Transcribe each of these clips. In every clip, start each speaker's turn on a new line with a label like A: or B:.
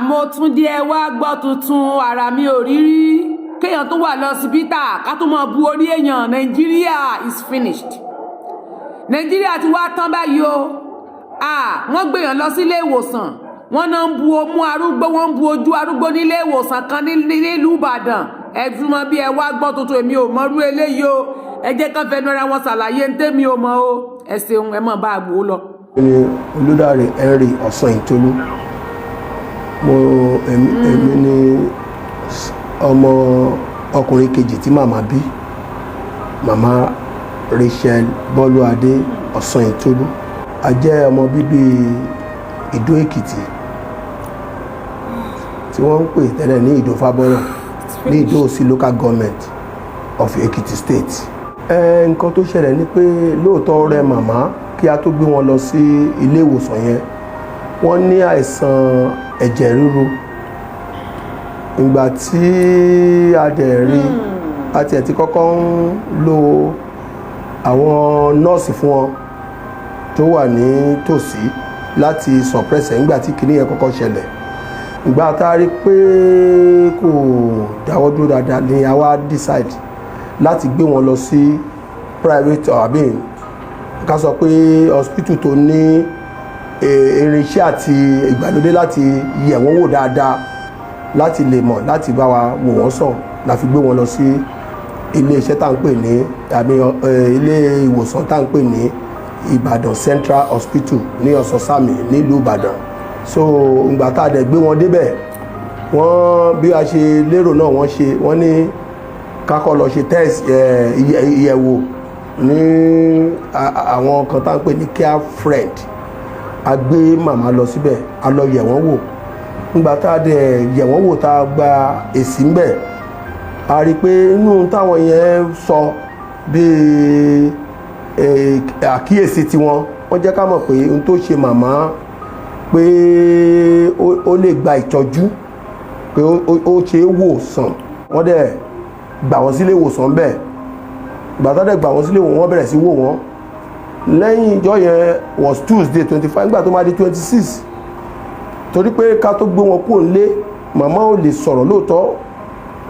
A: Mo tún dé, ẹ wá gbọ́ tuntun. Ara mi ò rí rí kéèyàn tó wà lọ́sibítà ká tó máa bu orí èèyàn. Nàìjíríà is finished. Nàìjíríà ti wá tán báyìí o. Wọ́n gbèyàn lọ sílé ìwòsàn, wọ́n náà ń bu omú arúgbó, wọ́n ń bu ojú arúgbó nílé ìwòsàn kan nílùú Ìbàdàn. Ẹ túmọ̀ bí ẹ wá gbọ́ tuntun. Èmi ò mọrú eléyìí o. Ẹ jẹ́ kán fẹnu ara wọn ṣàlàyé ń tẹ́mi ò mọ̀ o. Ẹ ṣeun, ẹ mọ̀ bá a gbò ó lọ.
B: Ní Olùdarí Henry Ọ̀sán-Ìtolú, mo èmi ní ọmọ ọkùnrin kejì tí màmá bí, Màmá Rachel Bọ́lúadé Ọ̀sán-Ìtolú. A jẹ́ ọmọ bíbí Ìdó Èkìtì tí wọ́n ń pè tẹ́lẹ̀ ní Ìdó Fábọ́rọ̀, ní Ìdó Òsì Local Government of Ekiti State. Ẹ nǹkan tó ṣẹlẹ̀ ni pé lóòótọ́ rẹ màmá, kí a tó gbé wọn lọ sí ilé ìwòsàn yẹn, wọ́n ní àìsàn ẹ̀jẹ̀ ríru. Ìgbà tí a dẹ̀ rí, a tiẹ̀ ti kọ́kọ́ ń lo àwọn nọ́ọ̀sì fún wọn tó wà ní tòsí láti suppress ẹ̀ nígbà tí kinní yẹn kọ́kọ́ ṣẹlẹ̀. Ìgbà tá a rí pé kò dáwọ́ dúró dáadáa ni a wá decide láti gbé wọn lọ sí private, àbí ká sọ pé hospital tó ní irinṣẹ́ àti ìgbàlódé láti yẹ̀ wọ́n wò dáadáa, láti lè mọ̀, láti bá wa wò wọ́n sàn, la fi gbé wọn lọ sí ilé iṣẹ́ tá à ń pè ní, àbí ilé ìwòsàn tá à ń pè ní Ìbàdàn Central Hospital ní Ọ̀sán-sámi nílùú Ìbàdàn. So ìgbà tá a dẹ̀ gbé wọn débẹ̀, wọ́n bí a ṣe lérò náà wọ́n ṣe. Wọ́n ní ká kọ́ lọ ṣe test, ìyẹ̀wò ní àwọn kan tá à ń pè ní Care Friend. A gbé màmá lọ síbẹ̀, a lọ yẹ̀ wọ́n wò. Nígbà tá a dẹ̀ yẹ̀ wọ́n wò, tá a gba èsì ńbẹ̀, a rí i pé inú táwọn yẹn sọ bíi àkíyèsí tiwọn, wọ́n jẹ́ ká mọ̀ pé ohun tó ṣe màmá, pé ó lè gba ìtọ́jú, pé ó ṣe é wò sàn. Wọ́n dẹ̀ gbà wọ́n sílé ìwòsàn bẹ́ẹ̀. Ìgbà tó dẹ̀ gbà wọ́n sílé ìwòsàn, wọ́n bẹ̀rẹ̀ sí wò wọ́n. Lẹ́yìn ìjọ yẹn was Tuesday 25. Nígbà tó máa di 26, torí pé ká tó gbé wọn kúrò nílé, màmá ò lè sọ̀rọ̀. Lóòótọ́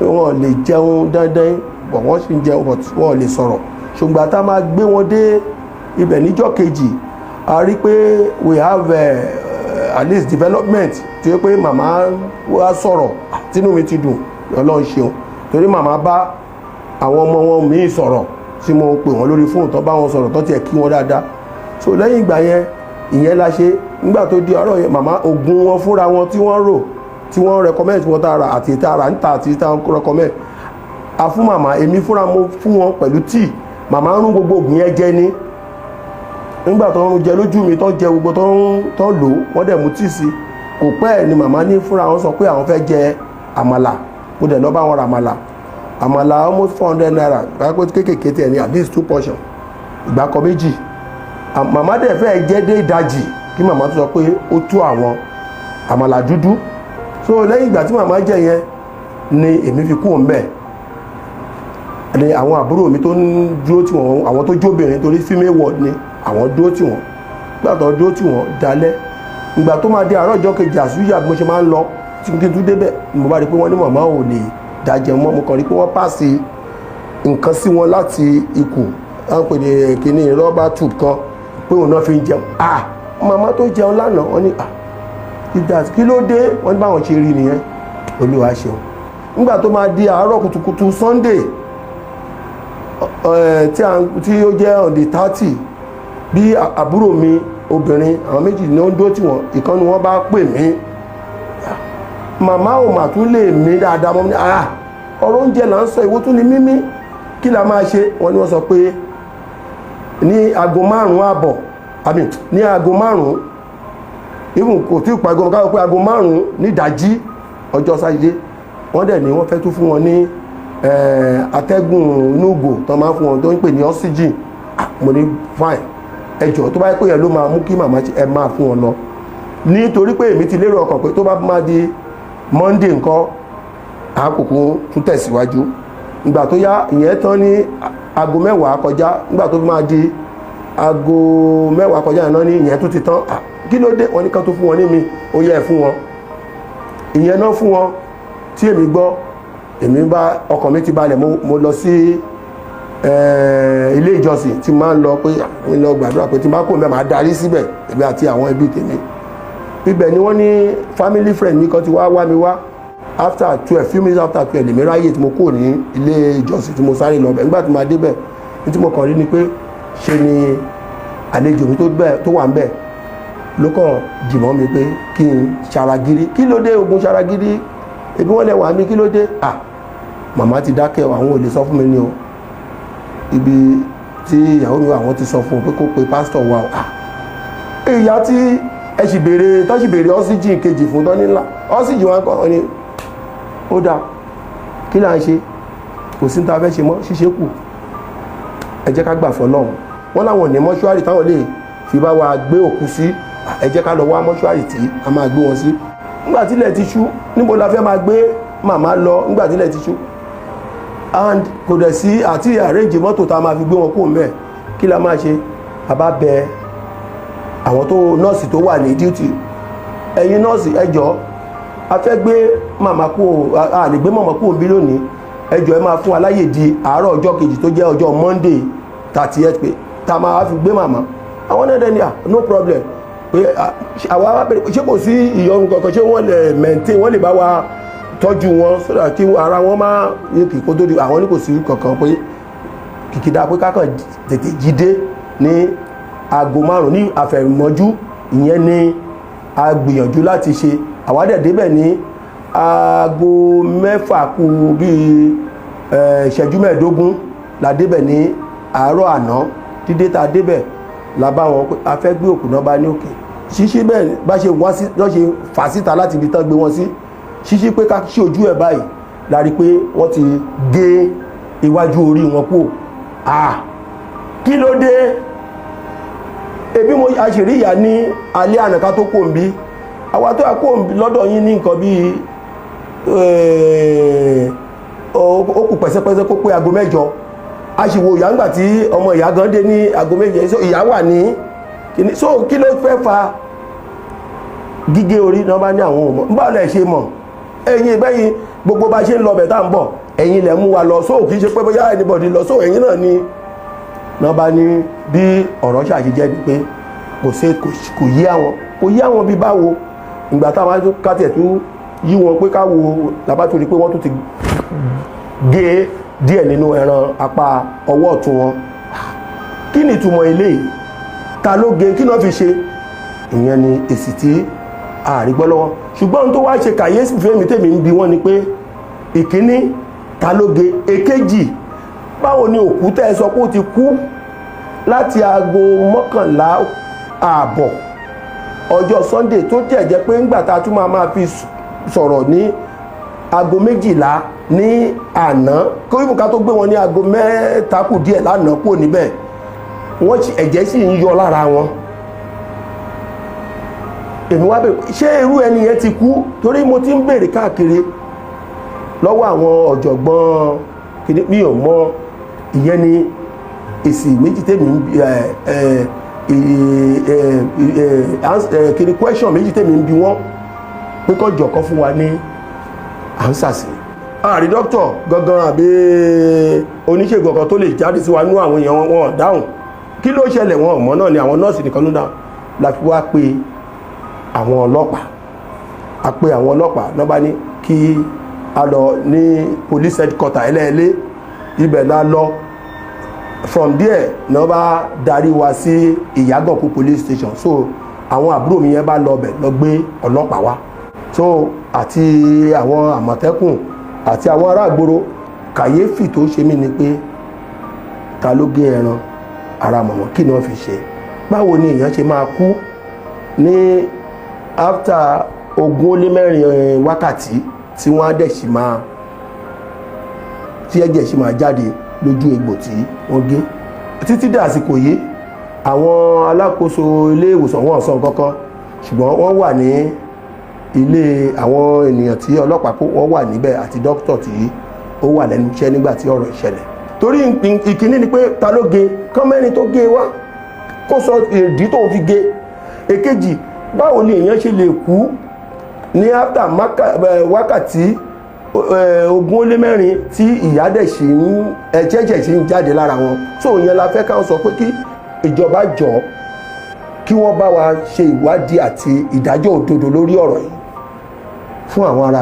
B: wọn lè jẹun dandan bọ̀, wọ́n sì ń jẹun, but wọn ò lè sọ̀rọ̀. Ṣùgbọ́n tá a máa gbé wọn dé ibẹ̀ níjọ́ kejì, a rí pé we have at least development tí ó pé màmá wa sọ̀rọ̀. Tínú mi ti dùn, Ọlọ́run ṣeun, torí màmá bá àwọn ọmọ wọn míì sọ̀rọ̀ tí mo pè wọ́n lórí fóònù, tó bá wọn sọ̀rọ̀, tó tiẹ̀ kí wọn dáadáa. So lẹ́yìn ìgbà yẹn, ìyẹn la ṣe. Nígbà tó di àárọ̀ yẹn, màmá oògùn wọn fúnra wọn tí wọ́n rò, tí wọ́n recommend, tí wọ́n tá ra àti tá ra níta àti tá recommend, a fún màmá. Èmi fúnra mo fún wọn pẹ̀lú tíì. Màmá ń rún gbogbo oògùn yẹn jẹ ní nígbà tó ń rún jẹ lójú mi, tó jẹ gbogbo, tó ń tó lò, wọ́n dẹ̀ mú tíì sí. Kò pẹ́ ẹ̀ ni màmá ní fúnra wọn sọ pé àwọn fẹ́ jẹ àmàlà. Mo dẹ̀ lọ bá wọn ra àmàlà. Àmàlà almost ₦400, báyìí pé kéékèèké tiẹ̀ ní at least two portion, ìgbà kan méjì. Màmá dẹ̀ fẹ́ jẹ́ dé ìdajì kí màmá tó sọ pé ó tú àwọn àmàlà dúdú. So lẹ́yìn ìgbà tí màmá jẹ yẹn ni èmi fi kú òun bẹ́ẹ̀ ni àwọn àbúrò mi tó ń dúró tí wọ́n, àwọn tó jóbìnrin, torí female ward ni, àwọn dúró tí wọ́n. Nígbà tó dúró tí wọ́n dalẹ̀, ìgbà tó máa di àárọ̀ ọjọ́ kejì, àsúyà bí mo ṣe máa ń lọ, tí kí n tún débẹ̀, mo bá rí i pé wọ́n ní màmá ò lè dá jẹun mọ́. Mo kàn rí i pé wọ́n pàṣẹ nǹkan sí wọn láti ikù, wọ́n pè ní kíní rubber tube kan, pé òun náà fi ń jẹun. Ah, màmá tó jẹun lánàá, wọ́n ní, ah, if that, kí ló dé? Wọ́n ní báwọn ṣe rí nìyẹn. Olúwa ṣeun. Nígbà tó máa di àárọ̀ kùtùkùtù Sunday tí ó jẹ́ on the 30, bí àbúrò mi obìnrin, àwọn méjì ní ó ń dó tí wọ́n, ìkànnì wọn bá pè mí, màmá ò mà tún lè mí dáadáa mọ́. Ní, ah, ọ̀rọ̀ oúnjẹ là ń sọ, ìwó tún ní mímí, kí la máa ṣe? Wọ́n ní wọ́n sọ pé ní aago 5:30, I mean ní aago 5, even kò tí ì pa aago káwọ́ pé aago 5 nídàájí ọjọ́ Sátidé, wọ́n dẹ̀ ní wọ́n fẹ́ tún fún wọn ní atẹ́gùn inú ìgò tó máa ń fún wọn, tó ń pè ní oxygen. Ah, mo ní fine, ẹ jọ̀ọ́, tó bá yẹ pé yẹn ló máa mú kí màmá ẹ máa fún wọn lọ, nítorí pé èmi ti lérò ọkàn pé tó bá máa di Monday nǹkan, àkókò tún tẹ̀síwájú. Ìgbà tó yá, ìyẹn tán ní aago 10 kọjá. Nígbà tó máa di aago 10 kọjá yẹn náà ní ìyẹn tó ti tán. Ah, kí ló dé? Wọ́n ní ká tó fún wọn ní mi, ó yẹ ẹ fún wọn. Ìyẹn náà fún wọn tí èmi gbọ́. Èmi bá ọkàn mi ti balẹ̀. Mo lọ sí ilé ìjọsìn tí máa ń lọ, pé mi lọ gbàdúrà, pé tí n bá kó mi, máa darí síbẹ̀, èmi àti àwọn ẹbí tèmi. Ibẹ̀ ni wọ́n ní family friend mi kan ti wá wá mi wá after 12, few minutes after 12. Lèmi ráyè tí mo kúrò ní ilé ìjọsìn tí mo sáré lọ bẹ̀. Nígbà tí mo máa débẹ̀, ní tí mo kàn rí ni pé ṣe ni àlejò mi tó wà ń bẹ̀ ló kàn dìmọ́ mi pé kí n ṣaragírí. Kí ló dé? Ogun ṣaragírí, ebi wọ́n lẹ wà mí. Kí ló dé? Ah, màmá ti dákẹ́ o, àwọn ò lè sọ fún mi ní o. Ibi tí ìyàwó mi wà, wọ́n ti sọ fún un pé kó pe pásítọ̀ wa o. Ah, ìyá tí ẹ sì béèrè tó sì béèrè oxygen kejì fún tán nílá oxygen wọn kọ́ ni ó dáa. Kí là ń ṣe? Kò sí ní ta fẹ́ ṣe mọ́, ṣíṣe kù. Ẹ jẹ́ ká gbà fọlọ́run. Wọ́n láwọn ní mọ́ṣúárì táwọn lè fi bá wa gbé òkú sí. Ẹ jẹ́ ká lọ wá mọ́ṣúárì tí a máa gbé wọn sí. Nígbà tílẹ̀ ti ṣú, níbo la fẹ́ máa gbé màmá lọ nígbà tílẹ̀ ti ṣú? And kò dẹ̀ sí àti arrange mọ́tò tá a máa fi gbé wọn kúrò mẹ́ẹ̀. Kí la máa ṣe? A bá bẹ àwọn tó nọ́ọ̀sì tó wà ní duty, "Ẹ̀yin nọ́ọ̀sì, ẹ jọ̀ọ́, a fẹ́ gbé màmá kú, a lè gbé màmá kú òbí lónìí. Ẹ jọ̀ọ́, ẹ máa fún wa láyè di àárọ̀ ọjọ́ kejì tó jẹ́ ọjọ́ Monday 30th, pé tá a máa fi gbé màmá." Àwọn náà dẹ̀ ní, "À, no problem," pé àwa wá bẹ̀rẹ̀, ṣé kò sí ìyọnu kankan? Ṣé wọ́n lè maintain, wọ́n lè bá wa tọ́jú wọn sódà kí ara wọn má kí kó tó di? Àwọn ní kò sí kankan, pé kìkìdá pé kákan tètè jí dé ní aago 5 ní àfẹ̀mọ́jú. Ìyẹn ni a gbìyànjú láti ṣe. Àwa dẹ̀ débẹ̀ ní aago 6 kù bíi ìṣẹ́jú 15 la débẹ̀ ní àárọ̀ àná. Dídé tá a débẹ̀, la bá wọn pé a fẹ́ gbé òkú náà. Bá ní òkè ṣíṣí bẹ́ẹ̀ bá ṣe wá sí lọ́ ṣe fà síta láti ibi tán gbé wọn sí. Ṣíṣí pé ká ṣí ojú ẹ̀ báyìí, la rí pé wọ́n ti gé iwájú orí wọn kú. Ah, kí ló dé? Ebi mo àṣírí ìyá ní alẹ́ àná ká tó kó ń bí àwa tó kó ń lọ́dọ̀ yín ní nǹkan bíi ó kù pẹ́sẹ́pẹ́sẹ́ kó pé aago 8. A sì wo ìyá ńgbà tí ọmọ ìyá gan dé ní aago 7. So ìyá wà ní kíní, so kí ló fẹ́ fa gígé orí náà? Bá ní àwọn ò mọ̀. Báwo lẹ ṣe mọ̀? Ẹ̀yin bẹ́yìn gbogbo bá ṣe ń lọ bẹ̀ tá à ń bọ̀, ẹ̀yin lẹ̀ mú wa lọ, so kì í ṣe pé bóyá anybody lọ, so ẹ̀yin náà ni. Náà bá ní bí ọ̀rọ̀ ṣàṣejẹ́ ni pé kò ṣe kò yé àwọn, kò yé àwọn bí báwo. Ìgbà táwọn kátẹ̀ tó yí wọn pé káwo làbá tó rí pé wọ́n tún ti gé díẹ̀ nínú ẹran apá ọwọ́ ọ̀tún wọn. Kí ni ìtumọ̀ eléyìí? Ta ló gé? Kí náà fi ṣe? Ìyẹn ni èsì tí ààrí gbọ́ lọ́wọ́. Ṣùgbọ́n ohun tó wá ṣe kàyéfì fẹ́mi tèmi ń bi wọ́n ni pé, ìkíní, ta ló gé? Èkejì, báwo ni òkú tẹ́ ẹ sọ pé ó ti kú láti aago 11:30 ọjọ́ Sunday, tó jẹ́ jẹ́ pé ńgbà tá a tún máa fi sọ̀rọ̀ ní aago 12 ní àná, kó ibùká tó gbé wọn ní aago 3 kù díẹ̀ lánàá kúrò níbẹ̀, wọ́n ẹ̀jẹ̀ sì ń yọ lára wọn? Èmi wá bèèrè, ṣé irú ẹni yẹn ti kú? Torí mo ti ń béèrè káàkiri lọ́wọ́ àwọn ọ̀jọ̀gbọ́n kìíní, mi ò mọ. Ìyẹn ni èsì méjì tèmi ń ẹ ẹ ẹ kìíní, question méjì tèmi ń bi wọ́n pé kó jọ̀ọ́, kó fún wa ní answer sí. Àrí dókítà gangan àbí oníṣègùn kan tó lè jáde sí wa nú àwọn èèyàn wọn dáhùn. Kí ló ṣẹlẹ̀? Wọn ò mọ̀ náà ni. Àwọn nọ́ọ̀sì nìkan ló dáhùn. La fi wá pé àwọn ọlọ́pàá, a pé àwọn ọlọ́pàá náà, bá ní kí a lọ ní police headquarter Ẹlẹ́ẹ̀lé. Ibẹ̀ la lọ. From there náà bá darí wa sí Ìyágànkú police station. So àwọn àbúrò mi yẹn bá lọ bẹ̀ lọ gbé ọlọ́pàá wá, so àti àwọn Àmọ̀tẹ́kùn àti àwọn ará àgbòrò. Kàyéfì tó ṣe mí ni pé ta ló gé ẹran ara mọ̀mọ́? Kí ni wọ́n fi ṣe? Báwo ni èèyàn ṣe máa kú ní after 24 wákàtí tí wọ́n á dẹ̀ sì máa tí ẹ̀jẹ̀ sì máa jáde lójú egbò tí wọ́n gé? Títí dé àsìkò yìí, àwọn alákòóso ilé ìwòsàn wọn sọ nǹkan kan, ṣùgbọ́n wọ́n wà ní ilé àwọn ènìyàn tí ọlọ́pàá kó, wọ́n wà níbẹ̀, àti dókítà tí ó wà lẹ́nu iṣẹ́ nígbà tí ọ̀rọ̀ ìṣẹ̀lẹ̀. Torí ìkíní ni pé ta ló gé? Kọ́mẹ́rin tó gé wá, kó sọ ìdí tó fi gé. Èkejì, báwo ni èèyàn ṣe lè kú? Ní after wákàtí 24 tí ìyá dẹ̀ ṣì ń ẹ̀jẹ̀jẹ̀ ṣì ń jáde lára wọn. So ìyẹn la fẹ́ káwọn sọ pé kí ìjọba jọ, kí wọ́n bá wa ṣe ìwádìí àti ìdájọ́ òdodo lórí ọ̀rọ̀ yìí fún àwọn ará.